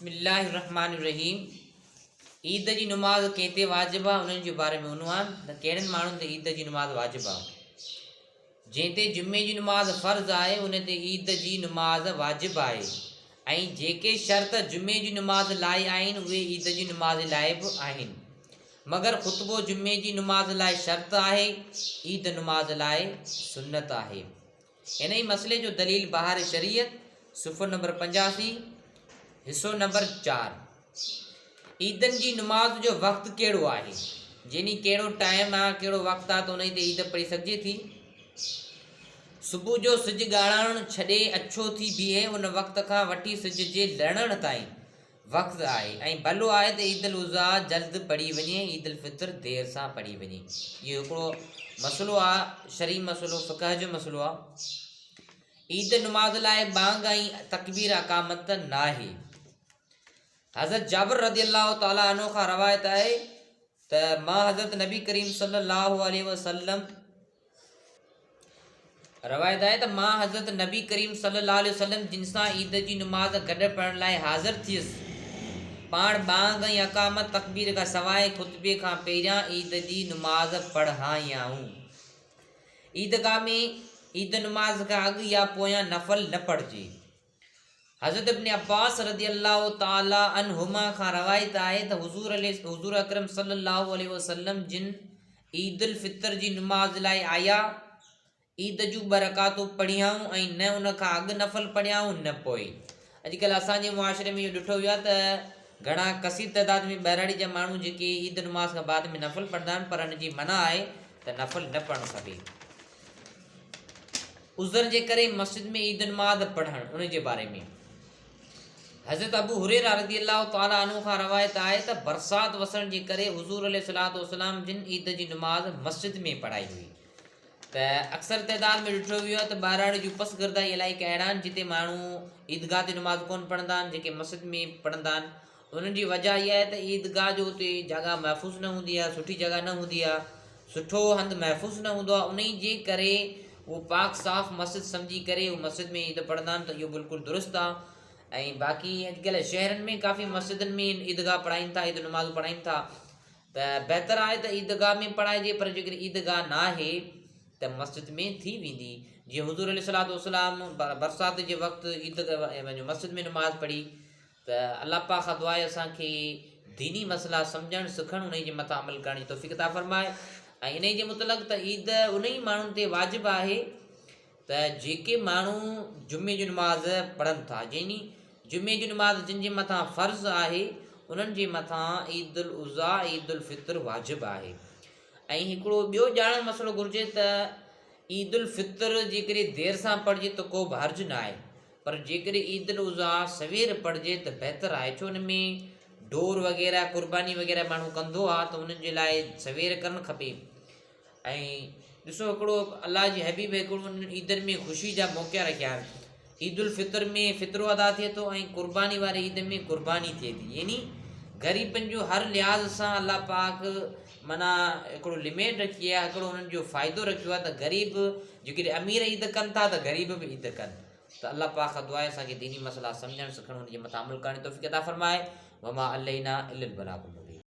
بسم الله الرحمٰن الرحيم عيد جي نماز ڪنهن تي واجب آ انهن جي باري ۾ عنوان ته ڪهڙن ماڻهن تي عيد جي نماز واجب آ جنهن تي جمعي جي نماز فرض آهي ان تي عيد جي نماز واجب آهي ۽ جيڪي شرط جمعي جي نماز لاء آهن اهي عيد جي نماز لاء به آهن مگر خطبو جمعي جي نماز لاء شرط آهي عيد نماز لاء سنت آهي. انهيء مسئلي جو دليل بهار شريعت، صفحو نمبر 85، حصو نمبر 4. عيدن جي نماز جو وقت ڪهڙو آهي؟ يعني ڪهڙو ٽائيم آ، ڪهڙو وقت آ ته انهيء تي عيد پڙهي سگهجي ٿي؟ صبح جو سج ڳاڙهاڻ ڇڏي اڇو ٿي بيهي ان وقت کان وٺي سج جي لڙڻ تائين وقت آهي ۽ ڀلو آهي ته عيد الاضحيٰ جلد پڙهي وڃي ۽ عيد الفطر دير سان پڙهي وڃي. اهو هڪڙو مسئلو آهي، شرعي مسئلو، فقه جو مسئلو آهي. عيد نماز لاء ٻانگ ۽ تڪبير اقامت ناهي. حضرت جابر رضي الله تعالٰي عنه کان روايت آهي ته مان حضرت نبي ڪريم صلي الله عليه وسلم روايت آهي ته مان حضرت نبي ڪريم صلي الله عليه وسلم جن سان عيد جي نماز گڏ پڙهڻ لاء حاضر ٿيس. پاڻ ٻانگ ۽ اقامت تڪبير کان سواء خطبي کان پهريان عيد جي نماز پڙهايائون. عيدگاهه ۾ عيد نماز کان اڳ يا پويان نفل نه پڙهجي. حضرت ابن عباس رضي الله تعالٰي عنهما کان روايت آهي ته حضور حضور اڪرم صلي الله عليه وسلم جن عيد الفطر جي نماز لاء آيا، عيد جون ٻه رڪعتون پڙهيائون ۽ نه ان کان اڳ نفل پڙهيائون نه پوء. اڄڪلهه اسان جي معاشري ۾ اهو ڏٺو ويو آهي ته گهڻا ڪثير تعداد ۾ ٻهراڙي جا ماڻهو جيڪي عيد نماز کان بعد ۾ نفل پڙهندا آهن پر ان جي منع آهي ته نفل نه پڙهڻ کپي. عذر جي ڪري مسجد ۾ عيد نماز پڙهڻ ان جي باري ۾ حضرت ابو هريره رضي الله تعالٰي عنه کان روايت آهي ته برسات وسڻ جي ڪري حضور عليه الصلوة والسلام جن عيد جي نماز مسجد ۾ پڙهائي هئي ته اڪثر تعداد ۾ ڏٺو ويو آهي ته ٻهراڙي جون پسگردائي علائقا اهڙا آهن جتي ماڻهو عيدگاهه تي نماز ڪونه پڙهندا آهن جيڪي مسجد ۾ پڙهندا آهن انهن جي وجه اها آهي ته عيدگاهه جو اتي جڳهه محفوظ نه هوندي آهي، سٺي جڳهه نه هوندي آهي، سٺو هنڌ محفوظ نه هوندو آهي، انهي جي ڪري اهو پاڪ صاف مسجد سمجهي ڪري اهو مسجد ۾ عيد پڙهندا آهن ته اهو بلڪل درست آهي ۽ باقي اڄڪلهه شهرن ۾ ڪافي مسجدن ۾ عيدگاهه پڙهائين ٿا عيد نمازون پڙهائين ٿا ته بهتر آهي ته عيدگاهه ۾ پڙهائجي پر جيڪڏهن عيدگاهه ناهي ته مسجد ۾ ٿي ويندي جيئن حضور عليه الصلوة والسلام برسات جي وقت عيد مسجد ۾ نماز پڙهي ته الله پاڪ کان دعا آهي اسان کي ديني مسئلا سمجهڻ سکڻ انهي جي مٿان عمل ڪرڻ جي توفيق عطا فرمائي ۽ انهي جي متعلق ته عيد انهي ماڻهن تي واجب آهي ته جيڪي ماڻهو جمعي جي نماز پڙهن ٿا يعني جمعي جي نماز جن جي مٿان فرض آهي انهن جي مٿان عيد الاضحيٰ عيد الفطر واجب آهي ۽ هڪڙو ٻيو ڄاڻڻ مسئلو گهرجي ته عيد الفطر جيڪڏهن دير سان پڙهجي ته ڪو به حرج نه آهي پر جيڪڏهن عيد الاضحيٰ سوير پڙهجي ته بهتر آهي ڇو ان ۾ ڍور وغيره قرباني وغيره ماڻهو ڪندو آهي ته انهن جي لاء سوير ڪرڻ کپي ۽ ڏسو هڪڙو الله جي حبيب هڪڙو انهن عيدن ۾ خوشي جا موقعا رکيا آهن عيد الفطر ۾ فطرو ادا ٿئي ٿو ۽ قرباني واري عيد ۾ قرباني ٿئي ٿي يعني غريبن جو هر لحاظ سان الله پاڪ معنيٰ هڪڙو لميٽ رکي آهي هڪڙو انهن جو فائدو رکيو آهي ته غريب جيڪڏهن امير عيد ڪن ٿا ته غريب به عيد ڪن ته الله پاڪ کان دعا آهي اسان کي ديني مسئلا سمجهڻ سکڻ ان جي مٿان عمل ڪرڻ جي توفيق عطا فرمائي وما علينا الا البلاغ المبين.